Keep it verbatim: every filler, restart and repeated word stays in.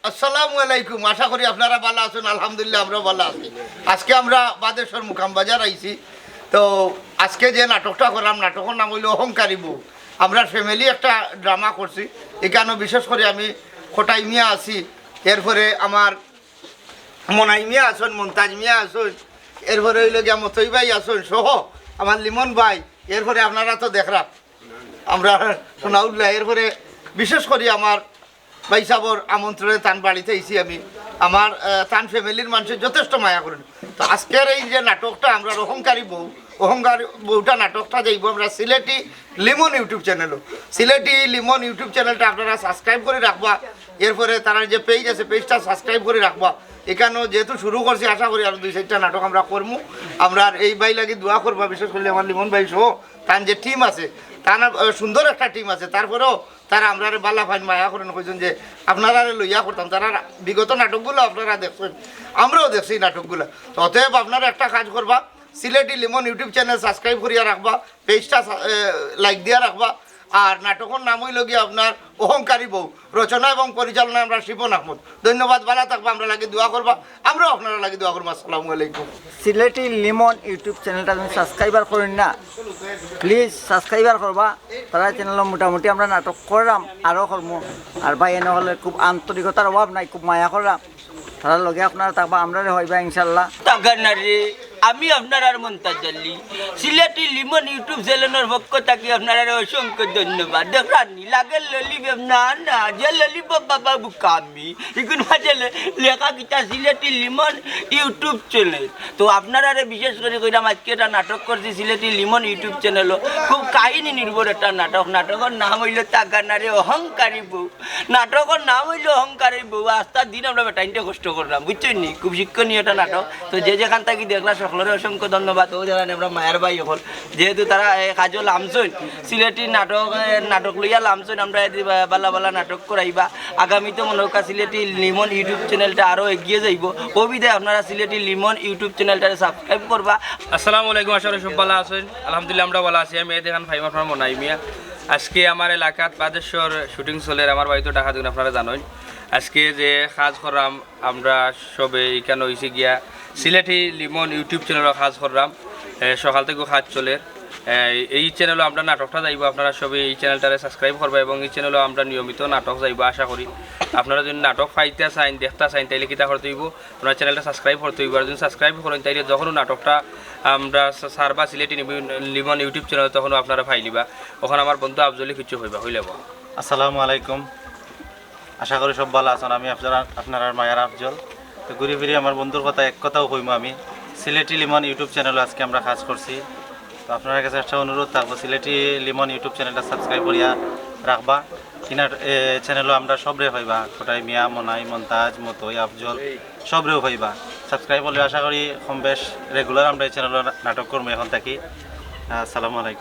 আসসালামু আলাইকুম, আশা করি আপনারা ভালা আছইন। আলহামদুলিল্লাহ, আমরাও ভালা আছি। আজকে আমরা বাদেশ্বর মুকাম বাজার আইছি। তো আজকে যে নাটকটা কররাম, নাটকর নাম অইলো অহংকারী বউ। আমরা ফ্যামিলি একটা ড্রামা করছি। ইকানো বিশেষ করি আমি খটাই মিয়া আছি, এরপরে আমার মনাই মিয়া আছইন, মন্তাজ মিয়া আছইন, এরপরে অইলো গিয়া মতই ভাই আছইন সহ আমার লিমন ভাই, এরপরে আপনারা তো দেখরা আমরা সোনাউল্লাহ, এরপরে বিশেষ করি আমার ভাই সাবর আমন্ত্রণে তান বাড়িত আইছি আমি। আমার, আহ, তান ফ্যামিলির মানষে যথেষ্ট মায়া করইন। তো আজকের এই যে নাটকটা আমরার অহংকারী বউ, অহংকারী বউটা নাটকটা যাইবো আমরার সিলেটি লিমন YouTube চ্যানেলো। সিলেটি লিমন YouTube চ্যানেলটা আপনারা সাবস্ক্রাইব করি রাখবা। এরপরে তারার যে পেজ আছে, পেজটা সাবস্ক্রাইব করি রাখবা। ইকানো যেহেতু শুরু করছি, আশা করি আরো দুই চাইরটা নাটক আমরা করমু। আমরার এই ভাই লাগি দোয়া করবা, বিশেষ করি আমার লিমন ভাই সহ তান যে টিম আছে, তান, আহ, সুন্দর একটা টিম আছে। তারপরেও তারা আমরারে ভালা পাইন, মায়া করইন, কইছইন যে আপনারারে লইয়া করতাম। তারার বিগত নাটকগুলা আপনারা দেখছইন, আমরাও দেখছি নাটকগুলা। তো অতএব আপনারা একটা কাজ করবা, সিলেটি লিমন YouTube চ্যানেল সাবস্ক্রাইব করিয়া রাখবা, পেজটা সা-, এ, লাইক দিয়া রাখবা। আর নাটকর নাম অইলো গিয়া আপনার অহংকারী বউ, রচনা এবং পরিচালনা আমরার শিপন আহমদ। ধন্যবাদ, ভালা থাকবা, আমরার লাগি দোয়া করবা, আমরাও আপনারার লাগি দোয়া করমু। আসসালামু আলাইকুম। সিলেটি লিমন YouTube চ্যানেলটা যদি সাবস্ক্রাইবার করইন না, প্লিজ সাবস্ক্রাইবার করবা। তারার চ্যানেলো মোটামুটি আমরা নাটক কররাম, আরও করমু। আর ভাই এনে হকলর খুব আন্তরিকতার অভাব নাই, খুব মায়া কররা। তারার লগে আপনারা থাকবা, আমরারে পাইবা ইনশাল্লাহ। তাকার না রে, আমি আপনারার মন্তাজ আলী। সিলেটি লিমন YouTube চ্যানেলর পক্ষ থাকি আপনারারে অসংখ্য ধন্যবাদ। দেখরা নি, লাগের ললিপপ না, না, যে ললিপপ বাবা বুকামি। ইগুন মাঝে লে-, লেখা কিতা সিলেটি লিমন YouTube চ্যানেল। তো আপনারারে বিশেষ করি কইরাম, আজকে একটা নাটক করছি সিলেটি লিমন YouTube চ্যানেলো। খুব কাহিনী নির্ভর একটা নাটক। নাটকর নাম অইলো তাকার না রে অহংকারী বউ। নাটকর নাম অইলো অহংকারী বউ। আস্তা দিন আমরা বেটাইন্তে কষ্ট কররাম, বুঝছইন নি? খুব শিক্ষণীয় একটা নাটক। তো যে যেখান থাকি দেখরা, সকলরে অসংখ্য ধন্যবাদ। অউ দেখরা নি আমরার মায়ার ভাই অকল, যেহেতু তারা এই কাজো লামছইন, সিলেটি নাটক, এ, নাটক লইয়া লামছইন, আমরারে দি বা-, ভালা ভালা নাটক করাইবা। আগামীতে মনো অউক্কা সিলেটি লিমন YouTube চ্যানেলটা আরো এগিয়ে যাইবো। অউ বিধায় আপনারা সিলেটি লিমন YouTube চ্যানেলটারে সাবস্ক্রাইব করবা। আসসালামু আলাইকুম, আশা করি সব ভালা আছইন। আলহামদুলিল্লাহ, আমরা ভালা আছি। আমি এই দেখইন ফাইম আপনার মনাই মিয়া। আজকে আমার এলাকাত বাদেশ্বর শুটিং চলের, আমার বাড়ি তো ঢাকা, দেখইন আপনারা জানইন। আজকে যে কাজ কররাম আমরা সবে, ইকানো অইছে গিয়া সিলেটি লিমন YouTube চ্যানেলো কাজ কররাম। এ, সকাল থাকি কাজ চলের। এ, এই চ্যানেলো আমরার নাটকটা যাইবো, আপনারা সবে এই চ্যানেলটারে সাবস্ক্রাইব করবা এবং এই চ্যানেলো আমরা নিয়মিত নাটক যাইবো। আশা করি আপনারা যদি নাটক পাইতা চাইন, দেখতা চাইন, তাইলে কিতা করতে অইবো? আপনারা চ্যানেলটা সাবস্ক্রাইব করতে অইবো। আর যদি সাবস্ক্রাইব করইন, তাইলে যখনও নাটকটা আমরা সা-, ছাড়বা সিলেটি নিবি-, লিমন YouTube চ্যানেলো, তখনও আপনারা পাইলিবা। অখন আমার বন্ধু আফজলে কিছু কইবা, কইলে বা। আসসালামু আলাইকুম, আশা করি সব ভালা আছইন। আমি আপনারা, আপনারার মায়ার আফজল। তো ঘুরি ফিরি আমার বন্ধুর কথা এক কথাও কইমু আমি, সিলেটি লিমন YouTube চ্যানেলো আজকে আমরা কাজ করছি। তো আপনারার কাছে একটা অনুরোধ থাকবো, সিলেটি লিমন YouTube চ্যানেলটা সাবস্ক্রাইব করিয়া রাখবা। ইনার, এ, চ্যানেলো আমরা সবরে পাইবা, খটাই মিয়া, মনাই, মন্তাজ, মতই, আফজল, সবরেও পাইবা। সাবস্ক্রাইব করলে আশা করি কম বেশ রেগুলার আমরা এই চ্যানেলো না-, নাটক করমু এখন থাকি। আসসালামু আলাইকুম।